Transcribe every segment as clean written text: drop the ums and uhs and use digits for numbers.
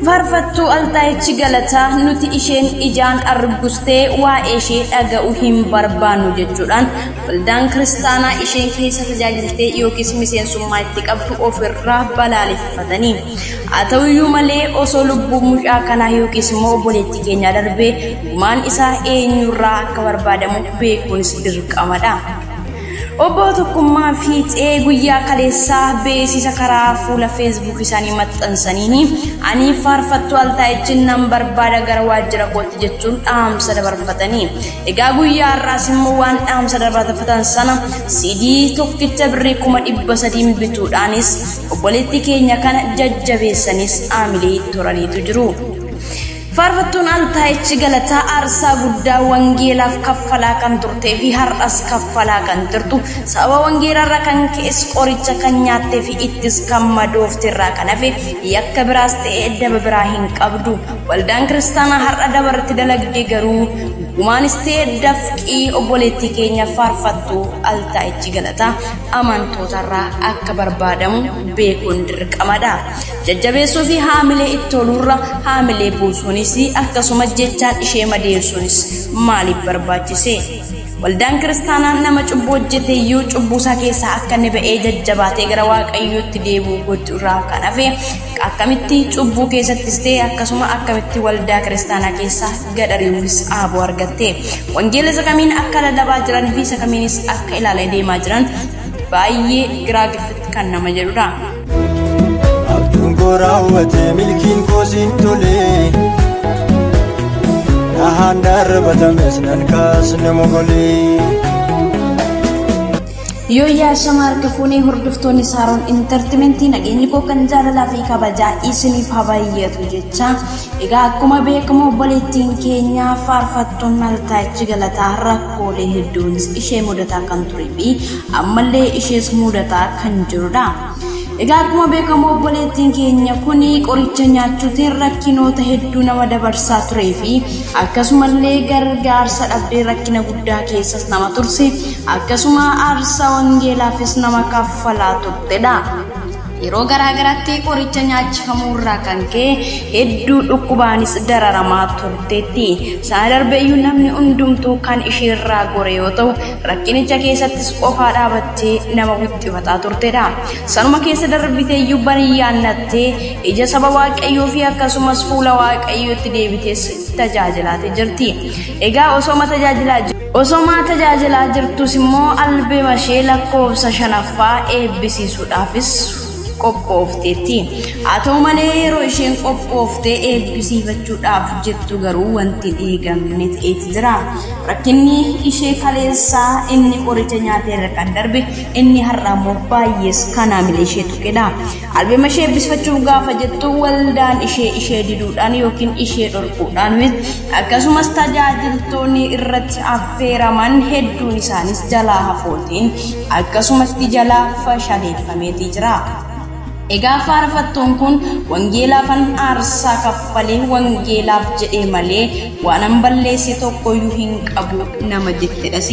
Faarfattuu Altaayichi Galataa nuti isheen ijaan argustee waa'ee ishee dhaga'uu hin barbaannu jechuudhaan waldaan kiristaanaa isheen keessa tajaajiltee yookiis miseensummaa itti qabdu ofirraa balaaleffatanii. Haa ta'uyyuu malee osoo lubbuu mucaa kanaa yookiis immoo obboleettii keenyaa darbee gumaan isaa eenyurraa akka barbaadamu beekuunis dirqamadha. Obbo Tokkummaa Fiixee guyyaa kaleessaa beeksisa karaa fuula feesbuuk isaanii maxxansaniin ani faarfattuu Altaayichi nan barbaada gara waajjira kootti jechuun dhaamsa dabarfatanii. Egaa guyyaa har'aas immoo waan dhaamsa dabarfatan sana CD tokkicha birrii 300,000 bituudhaanis obboleettii keenya kana jajjabeessanis aamilee turaniitu jiru. Faarfattuun Altaayichi Galataa aarsaa guddaa wangeelaaf kaffalaa kan turtee fi har'as kaffalaa kan jirtu sababa wangeelaarra kan ka'es qoricha kan nyaattee fi ittis kan madoofte irraa kan hafe yakka biraas ta'ee daba biraa hin qabdu. Waldaan kiristaanaa har'a dabarratti dalagdee garuu gumaanis ta'ee dafqii obboleettii keenya faarfattuu Altaayichi Galataa amantootarraa akka barbaadamu beekuun dirqamadha. Jajjabeessuu fi haamilee itti toluurra haamilee buusuunis akkasuma jechaan ishee madeessuunis maaliif barbaachise? Waldaan kiristaanaa nama cubbuu hojjete iyyuu cubbuu isaa keessaa akka inni ba'ee jajjabaatee gara Waaqayyootti deebi'u gochuurraa kan hafe akkamitti cubbuu keessattis ta'e akkasuma akkamitti waldaa kiristaanaa keessaa gad ari'uunis aaboo argatte. Wangeela isa kamiin akka lallabaa jiranii fi isa kamiinis akka ilaalaa deemaa jiran baay'ee giraa giffitti kan nama jedhudha. Abjuun koo raawwate milkiin koo siin tole. Dhahaan darbatames nan kaasne mogolee. Yoo yaasama harka fuunee hordoftoonni Saaroon Intartimentii nageenyi koo kan jaalalaa fi kabajaa isiniif haa baay'atu jecha. Egaa akkuma beekamu obboleettiin keenya faarfattuun Altaayichi Galataa rakkoolee hedduunis ishee mudataa kan turee fi ammallee ishees mudataa kan jirudha. Egaa akkuma beekamu obboleettiin keenya kun qoricha nyaachuutiin rakkinoota hedduu nama dabarsaa turee fi akkasumallee gargaarsa dhabdee rakkina guddaa keessas nama turse akkasuma aarsaa wangeelaafis nama kaffalaa turtedha. Yeroo garaa garaatti qoricha nyaachifamuurraa kan ka'e hedduu dhukkubaanis dararamaa turteetti. Sana darbeeyyuu namni hundumtuu kan isheerraa gore yoo ta'u rakkinicha keessattis qofaa dhaabattee nama wixxifataa turtedha. Sanuma keessa darbiteeyyuu bariyyaannattee ija saba Waaqayyoo fi akkasumas fuula Waaqayyootti deebitees tajaajilaatee jirti. Egaa osoma tajaajilaa jirtus immoo albeema ishee lakkoofsa 5ffaa eebbisiisuudhaafis qophoofteetti. Haa ta'u malee yeroo isheen qophooftee eebbisiifachuudhaaf jettu garuu wanti hin eegamne ta'eeti jira. Rakkinni ishee kaleessaa inni qoricha nyaatee irra kan darbe inni har'a immoo baay'ees kan haamilee ishee tuqedha. Albeema ishee eebbifachuuf gaafa jettu waldaan ishee ishee diduudhaan yookiin ishee dhorkuudhaan akkasumas tajaajiltoonni irratti affeeraman hedduun isaanis jalaa hafootiin akkasumatti jalaa fashaleeffameeti jira. Egaa faarfattuun kun wangeelaafan aarsaa kaffalee wangeelaaf jedhee malee waanan balleesse tokkoyyuu hin qabu nama jettedhas.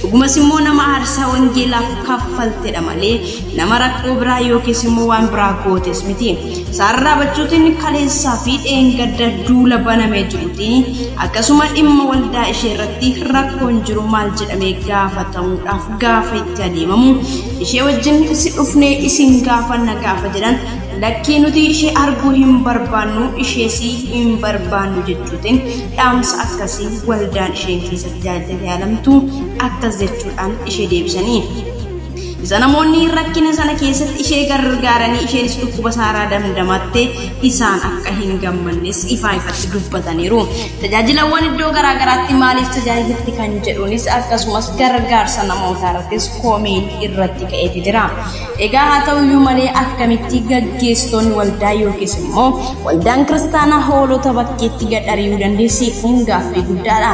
Dhugumas immoo nama aarsaa wangeelaaf kaffaltedha malee nama rakkoo biraa yookiis immoo waan biraa gootes miti. Saarraa bachuutiin kaleessaa fi dheengadda duula banamee jiruutiin akkasuma dhimma waldaa ishee irratti rakkoon jiru maal jedhamee gaafatamuudhaaf gaafa itti adeemamu ishee wajjin si dhufnee isin gaafanna gaafa jedhan lakkii nuti ishee arguu hin barbaannu ishees hin barbaannu jechuutiin dhaamsa akkasii waldaan isheen keessatti tajaajilamtu akkas jechuudhaan ishee deebisanii. Isa namoonni rakkina sana keessatti ishee gargaaranii isheenis dhukkuba saaraa damdamatte isaan akka hin gammannes ifaa ifatti dubbataniiru. Tajaajilawwan iddoo garaa garaatti maaliif tajaajilti kan jedhuunis akkasumas gargaarsa namootaa irrattis koomeen irratti ka'eeti jira. Egaa haa ta'uyyuu malee akkamitti gaggeessitoonni waldaa yookiis immoo waldaan kiristaanaa hoolota bakkeetti gad ari'uu dandeessi kun gaaffii guddaadha.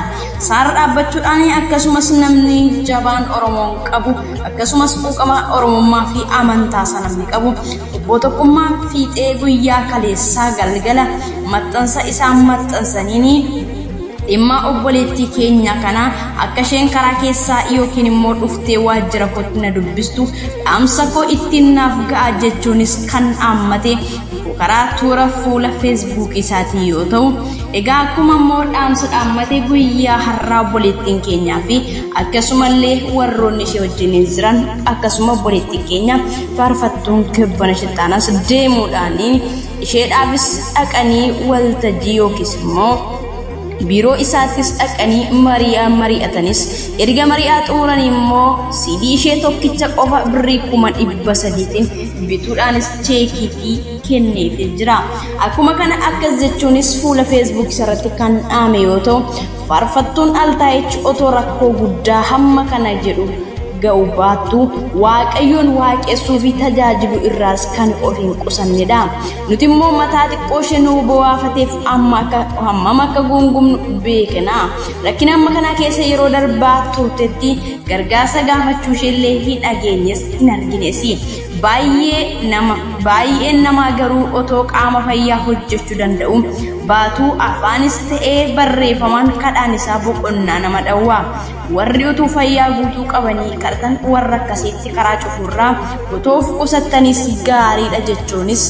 Saara dhaabbachuudhaan akkasumas namni jabaan Oromoon qabu akkasumas quuqama Oromummaa fi amantaa sana namni qabu obbo Tokkummaa Fiixee guyyaa kaleessaa galgala maxxansa isaan maxxansaniin dhimma obboleettii keenya kana akka isheen karaa keessaa yookiin immoo dhuftee waajjira kootti na dubbistu dhaamsa koo ittiin naaf ga'a jechuunis kan dhaammate. karaa toora fuula Feesbuuk isaatii yoo ta'u, egaa akkuma immoo dhaamsa dhaammate guyyaa har'aa obboleettiin keenyaa fi akkasumallee warroonni ishee wajjin jiran akkasuma obboleettiin keenya faarfattuun Kibbana Shittaanaas deemuudhaan isheedhaafis dhaqanii waltajjii yookiis immoo biiroo isaattis dhaqanii mari'atanis erga mari'aa xumuranii immoo CD ishee tokkicha qofa birrii 300,000 bituudhaanis cheekii kenneefii jira. Akkuma kana akkas jechuunis fuula Feesbuuk isarratti kan dhaame yoo ta'u, faarfattuun Altaayichi otoo rakkoo guddaa hamma kana jedhu ga'u baattu Waaqayyoon waaqessuu fi tajaajilu irraas kan of hin qusannedha. Nuti immoo mataa xiqqoo ishee nu bowaafateef hammam akka guungumnu beekna. Rakkina amma kana keessa yeroo darbaa turtetti gargaarsa gaafachuu isheellee hin dhageenyes hin argines. Baay'een namaa garuu otoo qaama fayyaa hojjechuu danda'u baatuu afaanis ta'ee barreeffamaan kadhaan isaa boqonnaa nama dhawwa. Warri utuu fayyaa guutuu qabanii kadhatan warra akkasiitti karaa cufuurraa otoo of qusattanis gaariidha jechuunis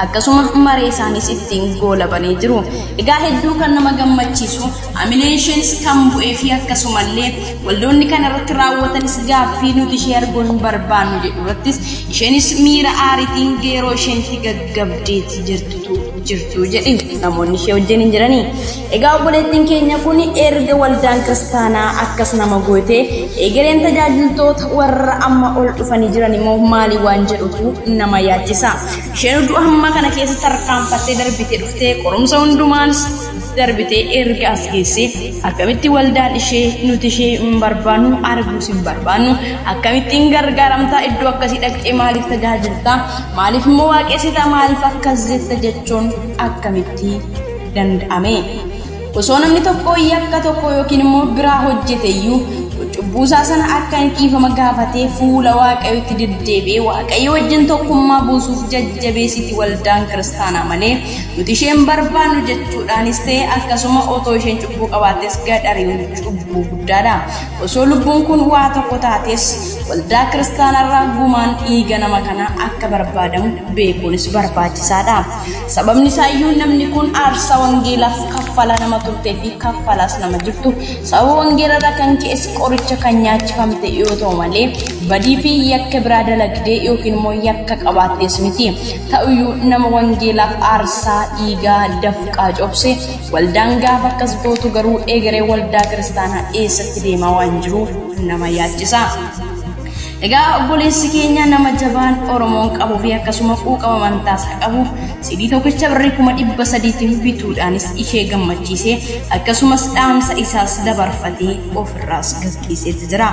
akkasuma maree isaanis ittiin goolabanii jiru. Egaa hedduu kan nama gammachiisu hamileen isheenis kan bu'ee fi akkasumallee waldoonni kana irratti raawwatanis gaaffii nuti ishee arguu hin barbaannu jedhu irrattis isheenis miira aariitiin yeroo isheen itti gaggabdeetti jirtu jedhi namoonni ishee wajjin hin jiranii. Egaa obboleettiin keenya kun erga waldaan kiristaanaa akkas nama goote egereen tajaajiltoota warra amma ol dhufanii jiran immoo maali waan jedhutu nama yaachisa. Isheen du'a hamma kana keessa tarkaanfattee darbitee dhuftee qorumsa hundumaan darbitee erga as geesse akkamitti waldaan ishee nuti ishee hin barbaannu arguus hin barbaannu akkamittiin gargaaramtaa iddoo akkasii dhaqxee maaliif tajaajiltaa maaliif immoo waaqessitaa maaliif akkas jetta jechuun akkamitti danda'ame. Osoo namni tokko yakka tokko yookiin immoo biraa hojjete iyyuu cubbuusaa sana akka inni dhiifama gaafatee fuula Waaqayyootti deddeebi'ee Waaqayyo wajjin tokkummaa buusuuf jajjabeessiti waldaan kiristaanaa malee nuti isheen barbaannu jechuudhaanis ta'e akkasuma otoo isheen cubbuu qabaattes gadhariin cubbuu guddaadha. Osoo lubbuun kun waa tokko taates waldaa kiristaanarraa gumaan dhiiga nama kanaa akka barbaadamu beekuunis barbaachisaadha. Sababni isaayyuu namni kun aarsaa wangeelaaf kaffala nama turtee fi kaffalaas nama jirtu sababa wangeelarraa kan ka'es qoricha kan nyaachifamte yoo ta'u malee badii fi yakka biraa dalagdee yookiin immoo yakka qabaattees miti. Ta'uyyuu nama wangeelaaf aarsaa dhiigaa dafqaa cobse waldaan gaafa akkas gootu garuu egeree waldaa kiristaanaa eessatti deemaa waan jiruuf nama yaachisa. Egaa obboleessi keenya nama jabaan Oromoon qabuu fi akkasuma quuqama amantaasaa qabu CD tokkicha birrii 300,000 bituudhaanis ishee gammachiise akkasumas dhaamsa isaas dabarfatee ofirraas gaggeesseetu jira.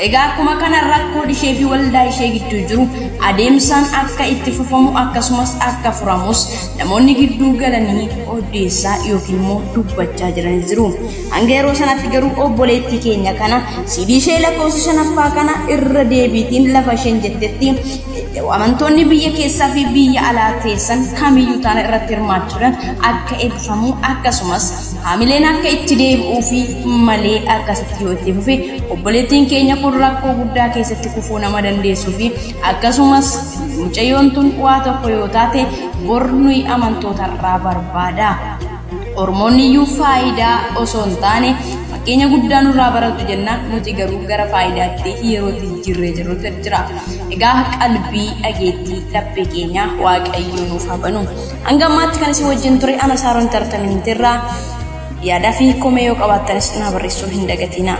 Egaa akkuma kana rakkoon ishee fi waldaa ishee gidduu jiru adeemsaan akka itti fufamu akkasumas akka furamus namoonni gidduu galanii odeessaa yookiin immoo dubbachaa jiran jiru. Hanga yeroo sanatti garuu obboleettii keenya kana CD ishee lakkoofsa 5ffaa kana irra deebiitiin lafa isheen jettetti amantoonni biyya keessaa fi biyya alaa teessan kamiyyuu taana irratti hirmaachuudhaan akka eebbifamu akkasumas haamileen akka itti deebi'uu fi malee akkasitti yoo itti fufe obboleettiin keenya kun rakkoo guddaa keessatti kufuu nama dandeessuu fi akkasumas mucayyoon tun waa tokko yoo taate bor nuyi amantootarraa barbaada. Oromoonni iyyuu faayidaa osoo hin taane fakkeenya guddaa nurraa baratu jennaan nuti garuu gara faayidaatti yerootti jirree jirrutu jira. Egaa qalbii dhageettii laphee keenyaa Waaqayyo nuuf haa banu. Hanga ammaatti kan isin wajjin ture ana Saaroon Entertainmentirraa yaadaa fi komee yoo qabaattanis na barreessuu hin dagatinaa.